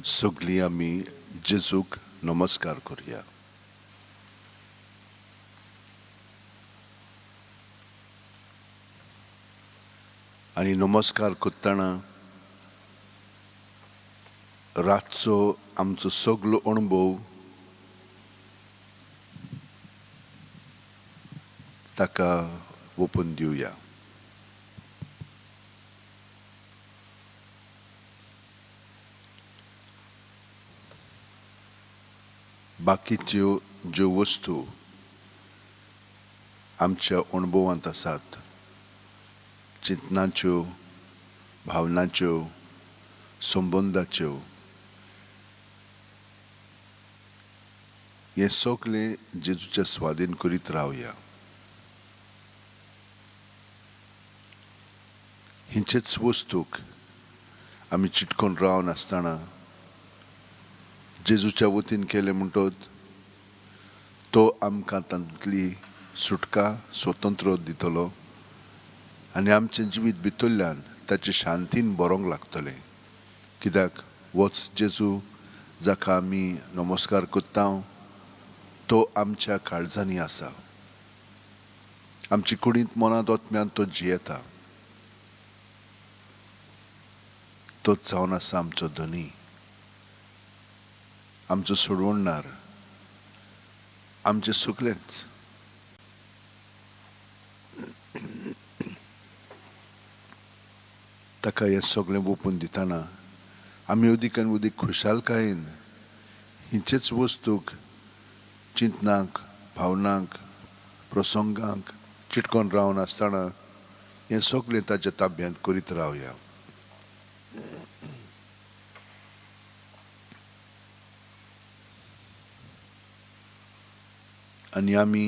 सगळीं आमी जेजूक नमस्कार करया. आनी नमस्कार करतना रातचो आमचो सगलो अणभव ताका ओपून दिवया. बाकीच्यो ज्यो वस्तू आमच्या अणभवांत आसात, चिंतनाच्यो, भावनाच्यो, संबंदाच्यो, हें सगळें जेजूच्या स्वाधीन करीत रावया. हिंचेच वस्तूक आमी चिटकोन रावन आसतना जेजूच्या वतीन केलें म्हणटत तो आमकां तातूंतली सुटका, स्वतंत्र दितलो आनी आमचें जिवीत भितरल्यान ताचे शांतीन बरोवंक लागतलें. कित्याक वच जेजू जाका आमी नमस्कार करता तो आमच्या काळजांनी आसा, आमची कुडींत, मनांत, आत्म्यांत तो जियेता. तोच जावन आसा आमचो धनी, आमचो सोडवणदार, आमचें सगलेंच. ताका हें सगळें ओपून दितना आमी अदीक आनी अदीक खुशालकायेन हिचेच वस्तूक, चिंतनाक, भावनांक, प्रसंगांक चिटकोन रावन आसतना हें सगळें ताच्या ताब्यांत करीत रावया. आनी आमी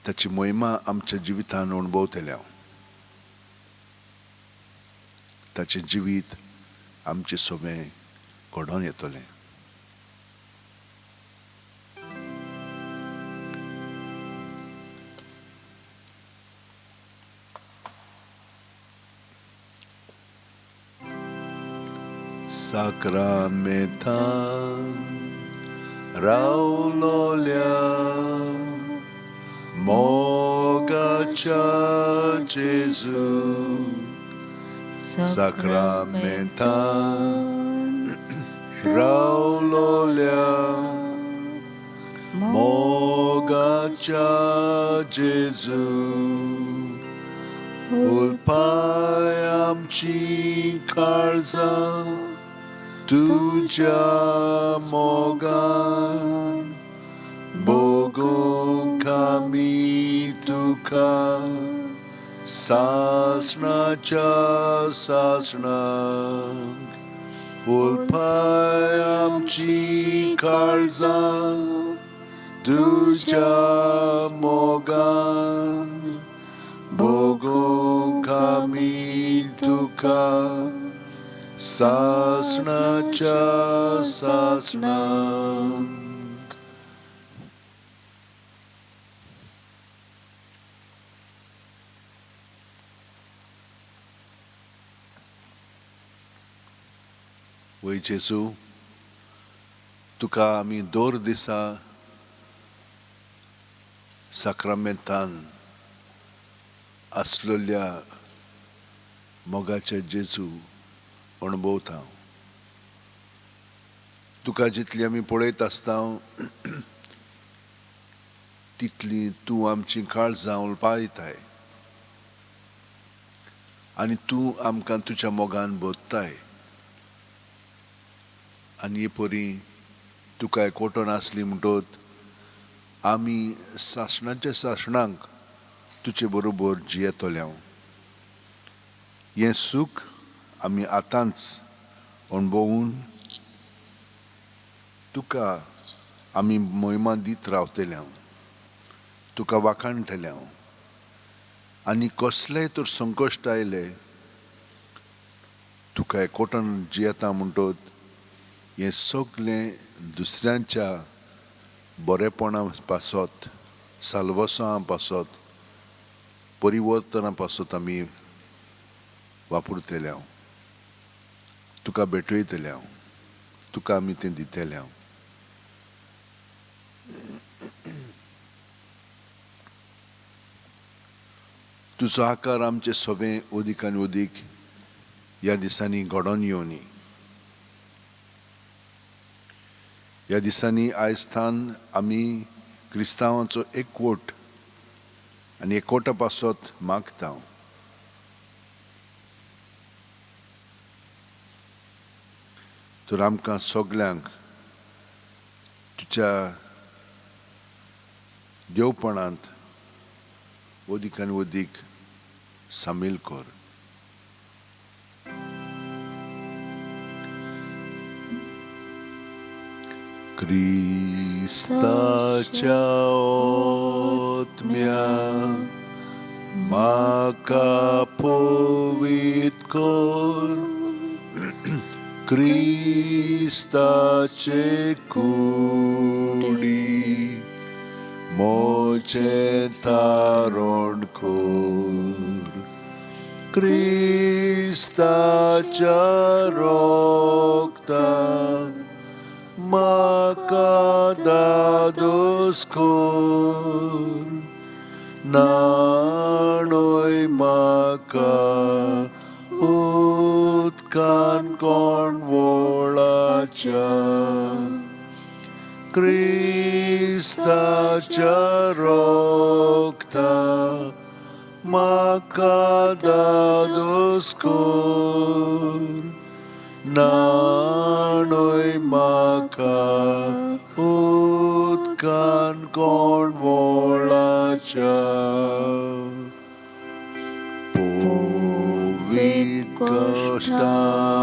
ताची मोहिमा आमच्या जिवितान अणभवतल्या. ताचें जिवीत आमचें सगळें घडोवन येतलें. साक्रामेंतान रावलोल्या मोगाच्या जेजू, साक्रामेंतान रावलोल्या मोगाच्या जेजू, उलपाय आमची काळजां तुज्या मोगान, भोगूंक आमी तुका सासणाच्या सासणाक. उलपाय आमची काळजां तुज्या मोगान, भोगूंक आमी तुका सासणाच्या सासणाक. वय जेजू, तुका आमी दर दिसा साक्रामेंतान आसलेल्या मोगाच्या जेजू अणभवता. तुका जितली आमी पळयत आसता तितली तूं आमची काळजां उलपायताय आनी तूं आमकां तुज्या मोगान भरताय. आनी हे परी तुका एकवटून आसली म्हणटत आमी सासणाच्या सासणांक तुजे बरोबर जियेतले. हें सूख आमी आतांच अणभवून तुका आमी मोहिमा दीत रावतले, तुका वाखाणटले. आनी कसलेय तर संकश्ट आयले तुका एकवटान जियेता म्हणटत हें सगलें दुसऱ्यांच्या बरेपणा पासत, साल्वसां पासत, परिवर्तना पासत आमी वापरतले. तुका भेटयतलें हांव, तुका आमी तें दितलें हांव. तुजो आकार आमचे सवें अदीक आनी अदीक ह्या दिसांनी घडोवन येवनी. ह्या दिसांनी आयज थावन आमी क्रिस्तांवांचो एकवट आनी एकवटा पासत मागता. तर आमकां सगल्यांक तुज्या देवपणांत अदीक आनी अदीक सामील कर. क्रिस्ताच्या ओत्म्या म्हाका पवित्र कर, क्रिस्ताचे कुडी मोचे तारण कर, क्रिस्ताच्या रोगता म्हाका दादोस कर, नाणोय म्हाका उदकान कोण वळाच्या, क्रिस्ताच्या रोगता म्हाका दादोस कर, नाणोय म्हाका उदकान कोण वळाच्या. पवित्र कश्टानो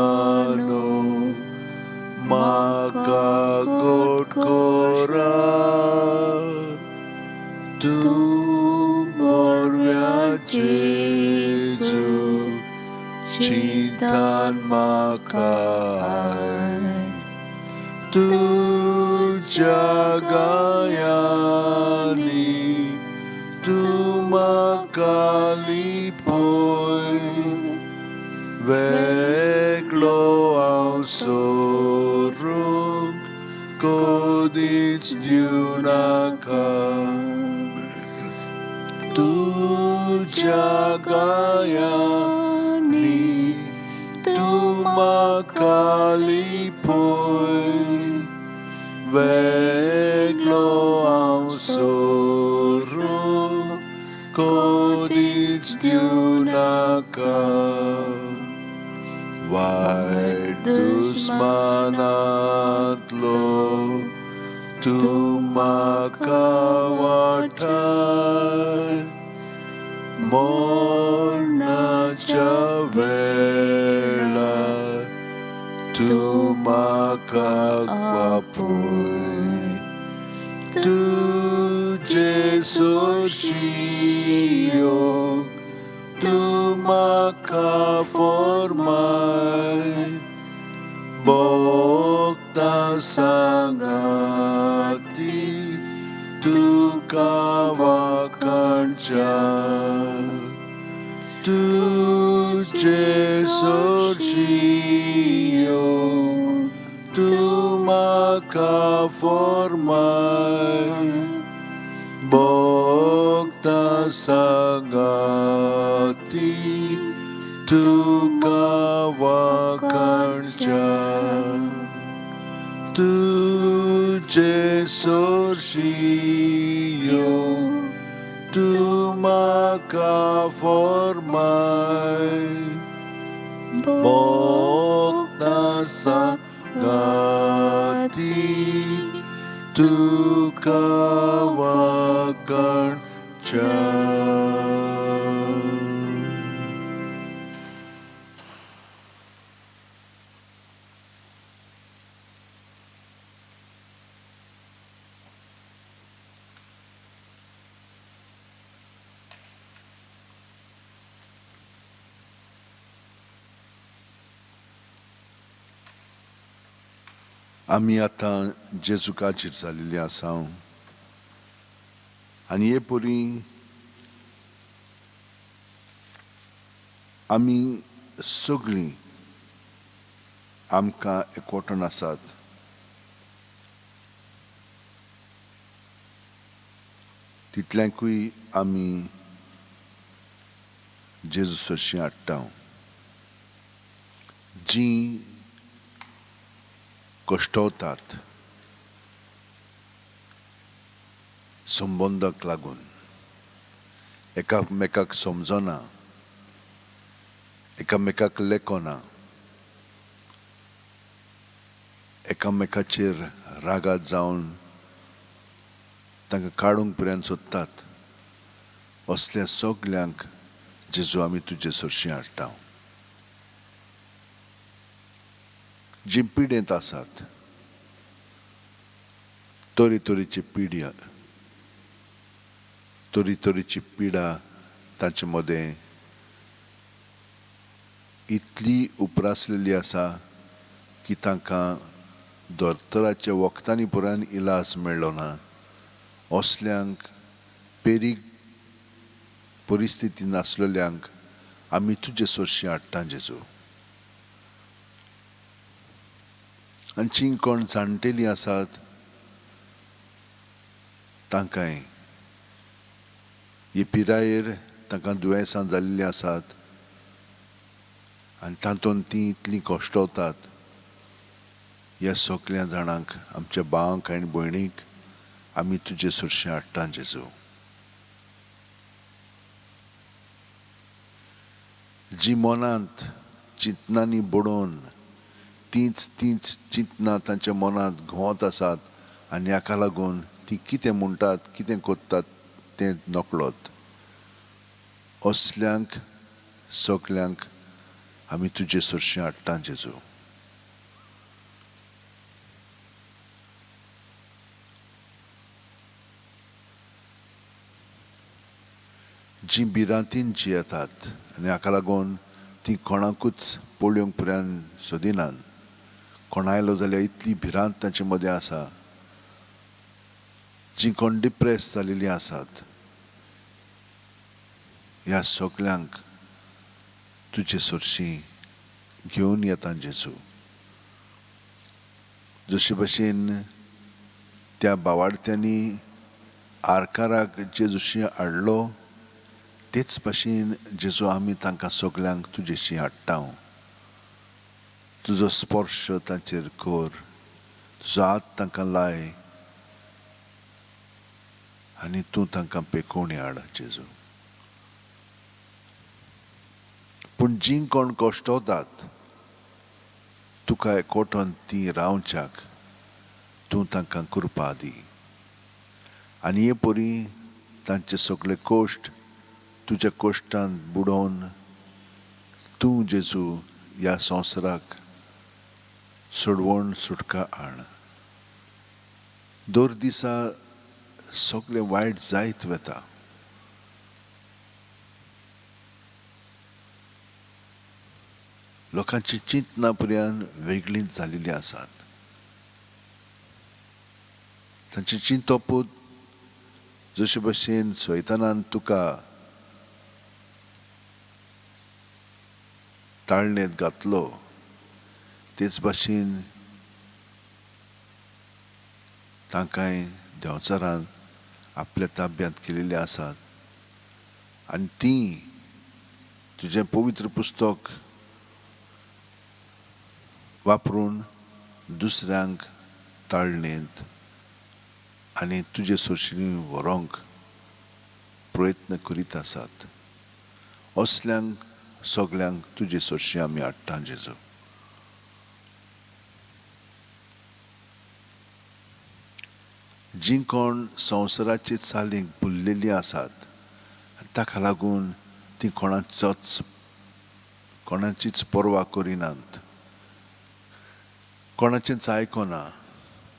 म्हाका गोड करा, तूं बरव्या जेजू चिंतान म्हाका, तुज्या गायांनी तूं म्हाका लिपय, वेगळो हांव सरूंक कदीच दिवनाका, तुज्या गायांनी तूं म्हाका लिपय, वेगळो हांव सरूंक कदीच दिवनाका. वायट दुस्मानांतलो तूं म्हाका वाटाय, मरणाच्या वेळार तूं म्हाका बापूय, तुजे सोरशियो तूं म्हाका फॉर्माय, भोगता सांगाती तुका वाखाणच्या, तुजे सोरशियो तूं म्हाका फॉर्माय, भोगता सांगाती तुका वाखाणच्या, तुजे सोरशियो तूं म्हाका फॉर्माय, भोगता सांगाती तुका वाखाणच्या. आमी आतां जेजूक हाजीर जाल्ली आसा आनी हे परी आमी सगळीं आमकां एकवटून आसात तितल्यांकूय आमी जेजू सरशीं हाडटा. जीं कश्टवतात संबंदाक लागून, एकामेकाक समजना, एकामेकाक लेखना, एकामेकाचेर रागात जावन तांकां काडूंक पर्यंत सोदतात, असल्या सगल्यांक जेजू आमी तुजे सरशीं हाडटा. जी पिडेंत आसात, तरेतरेची पिड्या, तरेतरेची पिडा तांचे मदें इतली उप्रासलेली आसा की तांकां दोतोराच्या वखदांनी पुरान इलाज मेळ्ळो ना. असल्यांक पेरीक परिस्थिती नासलेल्यांक आमी तुजे सरशीं हाडटा जेजू. आनी जीं कोण जाणटेलीं आसात तांकांय ही पिरायेर तांकां दुयेंसां जाल्लीं आसात आनी तातूंत तीं इतलीं कश्टवतात. ह्या सगल्या जाणांक, आमच्या भावांक आनी भयणीक आमी तुजे सरशीं हाडटा जेजू. जी मनांत चिंतनांनी बडोवन तींच तींच चिंतनां तांच्या मनांत घुंवत आसात आनी हाका लागून तीं कितें म्हणटात कितें करतात तें नकळत, असल्यांक सगल्यांक आमी तुजे सरशीं हाडटा जेजू. जीं भिरांतीन जियेतात आनी हाका लागून तीं कोणाकूच पळोवंक पर्यंत सोदिनात, कोण आयलो जाल्यार इतली भिरांत तांचे मदें आसा. जीं कोण डिप्रेस जालेलीं आसात ह्या सगल्यांक तुजे सरशीं घेवन येता जेजू. जशे भशेन त्या बावाडत्यांनी आरकाराक जेजूशी हाडलो तेच भशेन जेजू आमी तांकां सगल्यांक तुजेशी हाडटा. तुजो स्पर्श तांचेर कर, तुजो हात तांकां लाय आनी तूं तांकां पेकोवणी हाड जेजू. पूण जीं कोण कश्टवतात तुका एकवटून तीं रावच्याक तूं तांकां कृपा दी आनी हे परी तांचे सगळे कश्ट तुज्या कश्टान बुडोवन तूं जेजू ह्या संवसाराक सोडवण सुटका हाड. दर दिसा सगळें वायट जायत वता. लोकांची चिंतना पर्यंत वेगळींच जालेलीं आसात. तांचें चिंतपूत जशे भशेन सैतानान तुका ताळणेंत घातलो तेच भाशेन तांकांय देंवचारान आपल्या ताब्यांत केलेलीं आसात आनी तीं तुजें पवित्र पुस्तक वापरून दुसऱ्यांक ताळणेंत आनी तुजे सरशीं व्हरूंक प्रयत्न करीत आसात. असल्यांक सगल्यांक तुजे सरशीं आमी हाडटा जेजू. जीं कोण संवसाराचे चालीक भुल्लेलीं आसात ताका लागून तीं कोणाचीच पर्वा करिनात, कोणाचेंच आयकना,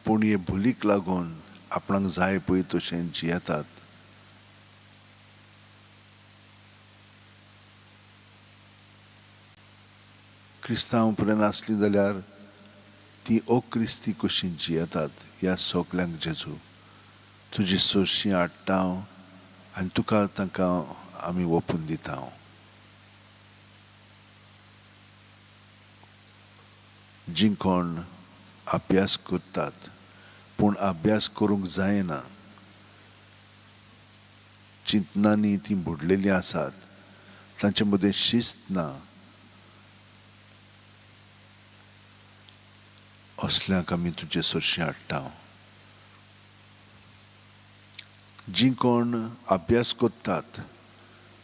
पूण हे भुलीक लागून आपणाक जाय पळय तशें जियेतात. क्रिस्तांव पर्यंत आसली जाल्यार ती अक्रिस्ती कशी जियेतात. ह्या सगल्यांक जेजू तुजी सरशीं हाडटा आनी तुका तांकां आमी ओपून दिता. जीं कोण अभ्यास करतात पूण अभ्यास करूंक जायना, चिंतनांनी तीं बुडलेलीं आसात, तांचे मदें शिस्त ना, असल्यांक आमी तुजे सरशीं हाडटा. जीं कोण अभ्यास करतात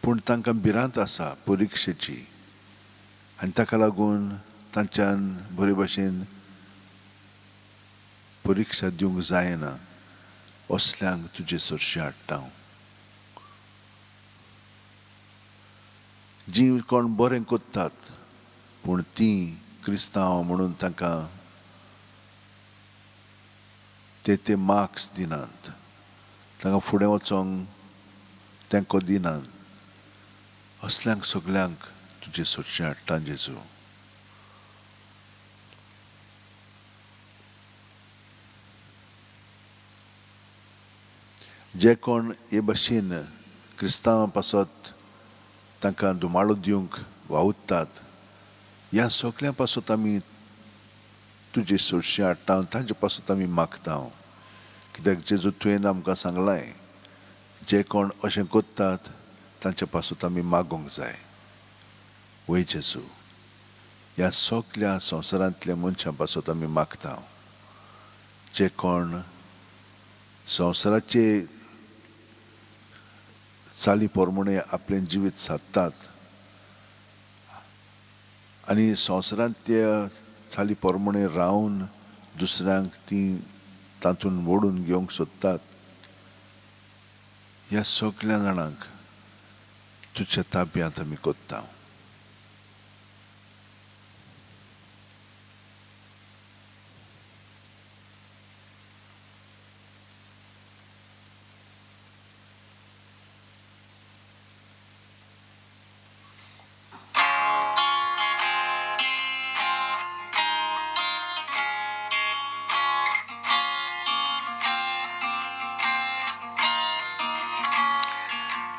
पूण तांकां भिरांत आसा परिक्षेची आनी ताका लागून तांच्यान बरे भशेन परिक्षा दिवंक जायना, असल्यांक तुजे सरशीं हाडटा. जीं कोण बरें करतात पूण तीं क्रिस्तांव म्हणून तांकां ते ते मार्क्स दिनात, तांकां फुडें वचोंक तेंको दिनात, असल्यांक सगल्यांक तुजे सरशीं हाडटा जेजू. जे कोण हे भशेन क्रिस्तांवां पासत तांकां धुमाळो दिवंक वावुरतात, ह्या सगल्यां पासत आमी तुजे सरशीं हाडटा, तांचे पासत आमी मागता. कित्याक जेजू तुवें आमकां सांगलां जे कोण अशें करतात तांचे पासत आमी मागूंक जाय. वय जेजू, ह्या सगल्या संवसारांतल्या मनशां पासत आमी मागता, जे कोण संवसाराचे चाली प्रमाणे आपलें जिवीत सादतात आनी संवसारांत त्या चाली प्रमाणे रावन दुसऱ्यांक ती तातूंत ओडून घेवंक सोदतात, ह्या सगल्या जाणांक तुज्या ताब्यांत आमी कोत्ता.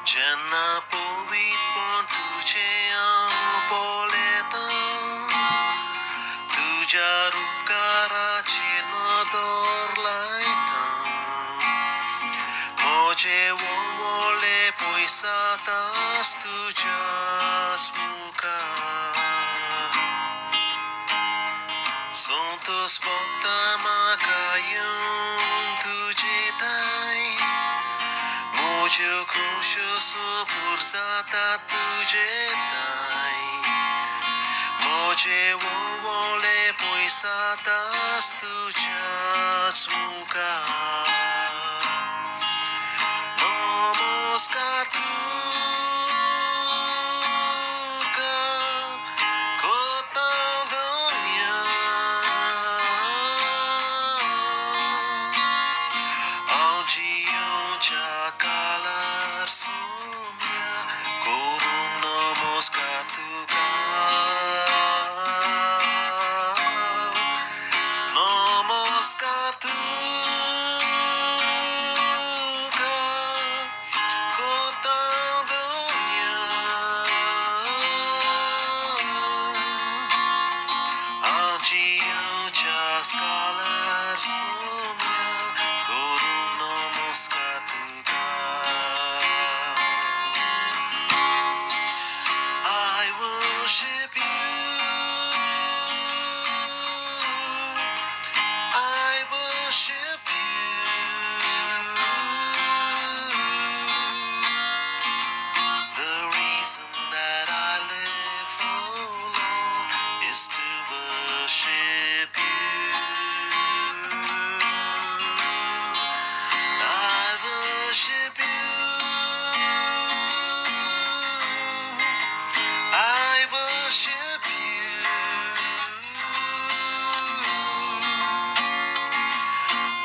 जेन्ना पवित्रपण तुजें हांव पळयतां, तुज्या रुपकाराचेर नदर लायतां, म्हजें वळवळे पयसातास तुज्याच मुखार. संतोस भोगता म्हाका येवन तुजे थांय, म्हज्यो खोश्यो सुपूर जाता तुजे थांय, म्हजे वळवळे पयसातास तुज्याच मुखार. नमस्कार तुका कोता धन्या, हांव जियोच्या काळार सोम्या करूंक नमस्कार तुका. नमस्कार तुका कोता धन्या, हांव जियोच्या काळार सोम्या करूंक नमस्कार तुका. I worship you. I worship you. The reason that I live, oh Lord, is to worship you. I worship you. I worship you.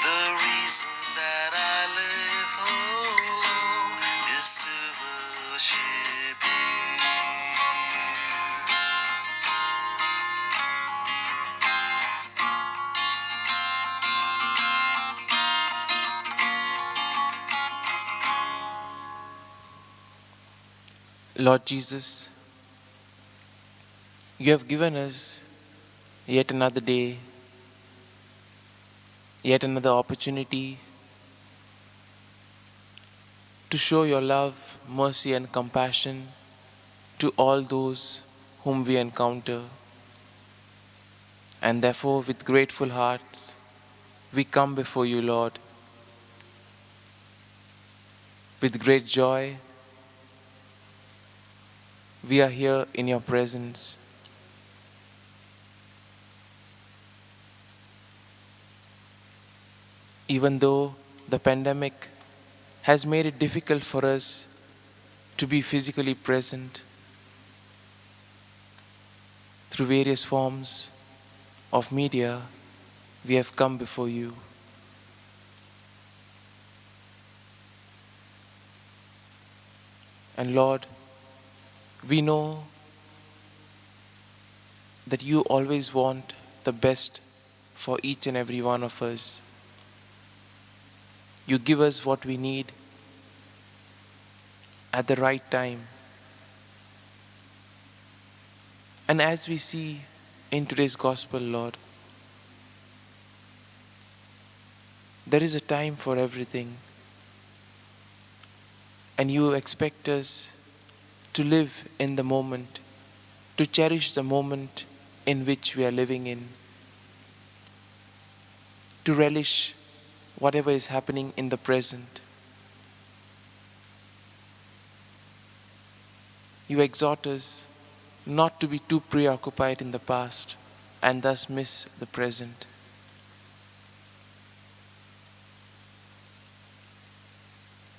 The reason that I live, oh Lord, is to worship you. Lord Jesus, you have given us Yet another day, yet another opportunity to show your love, mercy and compassion to all those whom we encounter. And therefore, with grateful hearts, we come before you, Lord, with great joy. We are here in your presence. Even though the pandemic has made it difficult for us to be physically present through various forms of media, we have come before you. And Lord, we know that you always want the best for each and every one of us. You give us what we need at the right time. And as we see in today's gospel, Lord, there is a time for everything. And you expect us to live in the moment, to cherish the moment in which we are living in, to relish whatever is happening in the present. You exhort us not to be too preoccupied in the past and thus miss the present.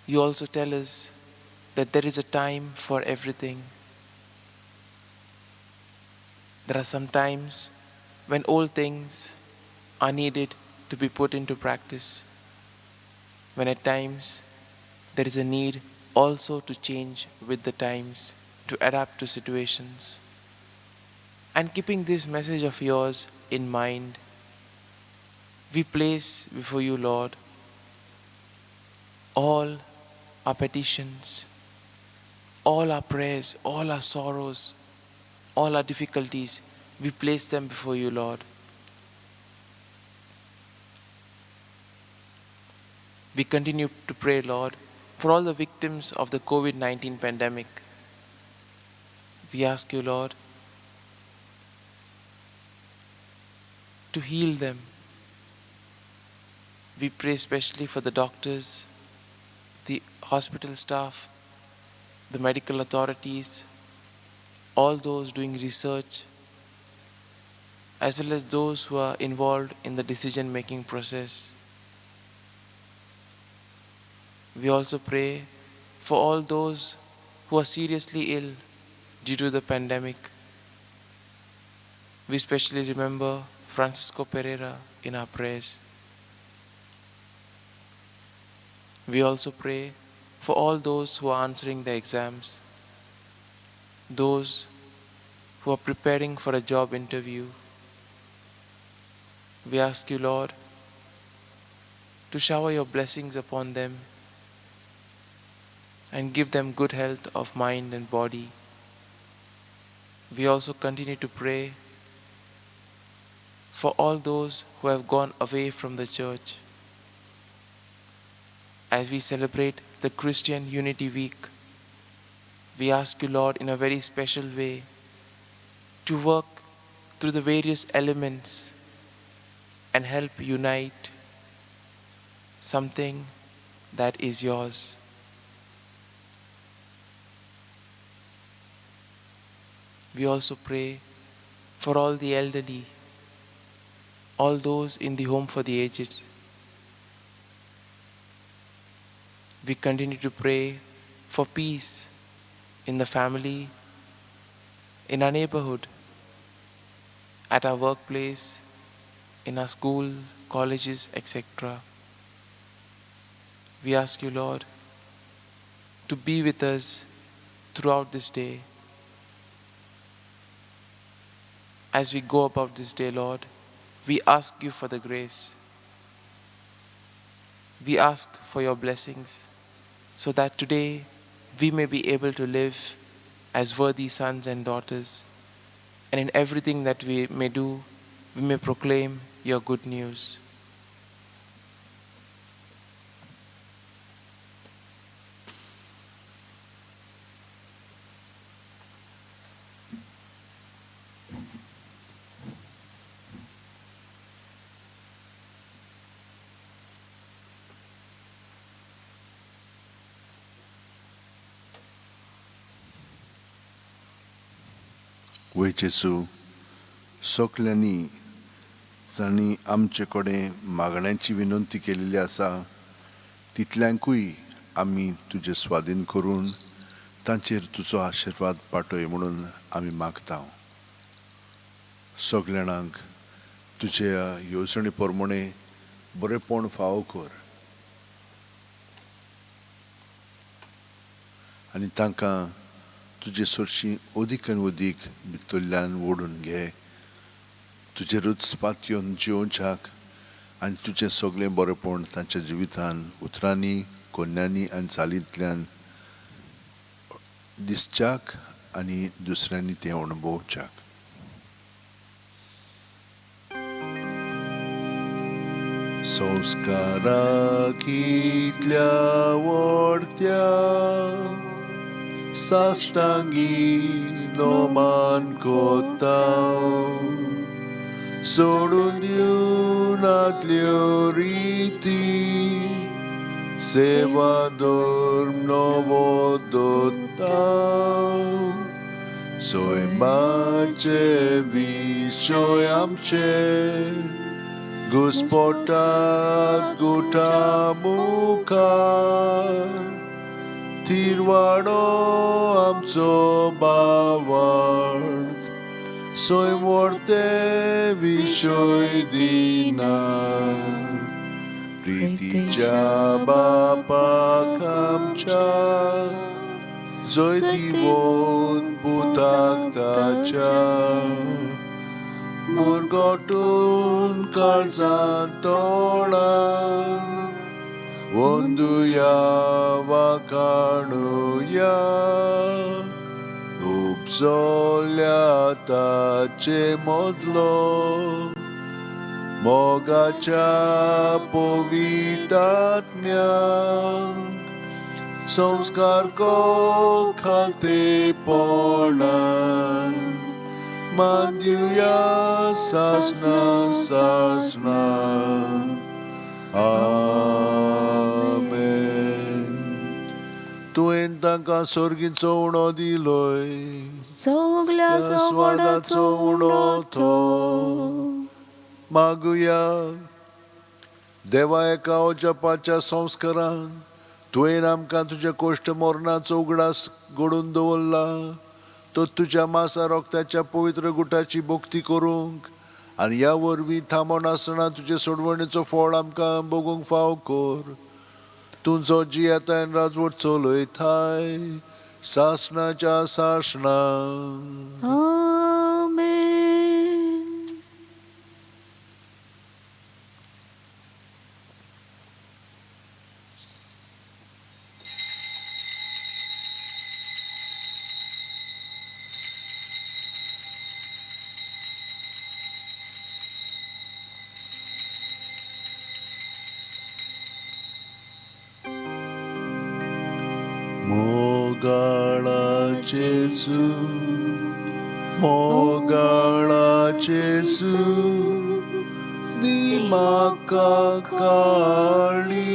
You also tell us that there is a time for everything. There are some times when old things are needed to be put into practice, when at times there is a need also to change with the times, to adapt to situations. And keeping this message of yours in mind, we place before you, Lord, all our petitions, all our prayers, all our sorrows, all our difficulties. We place them before you, Lord. We continue to pray, Lord, for all the victims of the COVID-19 pandemic. We ask you, Lord, to heal them. We pray especially for the doctors, the hospital staff, the medical authorities, all those doing research, as well as those who are involved in the decision-making process. We also pray for all those who are seriously ill due to the pandemic. We especially remember Francisco Pereira in our prayers. We also pray for all those who are answering their exams, those who are preparing for a job interview. We ask you, Lord, to shower your blessings upon them and give them good health of mind and body. We also continue to pray for all those who have gone away from the church. As we celebrate the Christian Unity Week, we ask you, Lord, in a very special way, to work through the various elements and help unite something that is yours. We also pray for all the elderly, all those in the home for the aged. We continue to pray for peace in the family, in our neighborhood, at our workplace, in our school, colleges, etc. We ask you, Lord, to be with us throughout this day. As we go about this day, Lord, we ask you for the grace. We ask for your blessings so that today we may be able to live as worthy sons and daughters, and in everything that we may do, we may proclaim your good news. वय जेजू, सगल्यांनी जांणी आमचे कडेन मागण्यांची विनंती केलेली आसा तितल्यांकूय आमी तुजे स्वाधीन करून तांचेर तुजो आशिर्वाद पाठय म्हणून आमी मागता. सगल्या जाणांक तुज्या येवजणे प्रमाणे बरेपण फावो कर आनी तांकां तुजे सरशीं अदीक आनी अदीक भितरल्यान ओडून घे, तुजेरूच पातयेवन जियोवच्याक आनी तुजें सगळें बरेपण तांच्या जिवितान उतरांनी, कोन्यांनी आनी चालींतल्यान दिसच्याक आनी दुसऱ्यांनी तें अणभवच्याक. संस्कारा कितल्या व्हडत्या साश्टांगी नोमान कोता, सोडून दिवनातल्यो रिती सेवा धर्म नवो दोता, सैमाचे विशय आमचे घुस्पोटात गुटा मुखार, तिरवाडो आमचो बावड सैम व्हरते विशय दिना, प्रितीच्या बापाक आमच्या जंय दिवन पुताक ताच्या, मुरगोटून काळजांत तोडा वंदुया वाकाणुया, उपजल्या ताचे मदलो मोगाच्या पवितात्म्यांक संस्कार को खातेपणान मानदिवया सासना सासना. आमेन. तुवें तांकां सर्गीचो उणो दिलोय, सगल्या स्वादाचो उणो तो. मागुया. देवा, एका अजापाच्या संस्कारान तुवें आमकां तुज्या कोश्ट मरणाचो उगडास घडून दवरला, तो तुज्या मासा रोगताच्या पवित्र गुटाची भक्ती करूंक आनी ह्या वरवीं थांबोनासतना तुजे सोडवणेचो फळ आमकां बगूंक फाव कर. तुजो जियेतायन राजवट चलयताय सासणाच्या सासणाक. आमेन. मोगाळा जेजू, मोगाळा जेजू, दी म्हाका काळीज,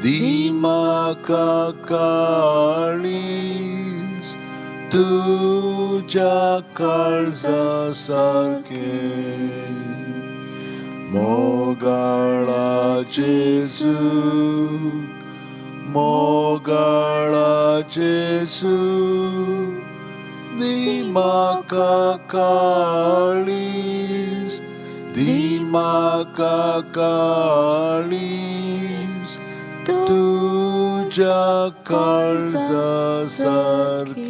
दी म्हाका काळीज तुज्या काळजा सारकें. मोगाळा जेजू, मोगाळा जेजू, दी म्हाका काळीज, दी म्हाका काळीज तुज्या काळजा सारकें.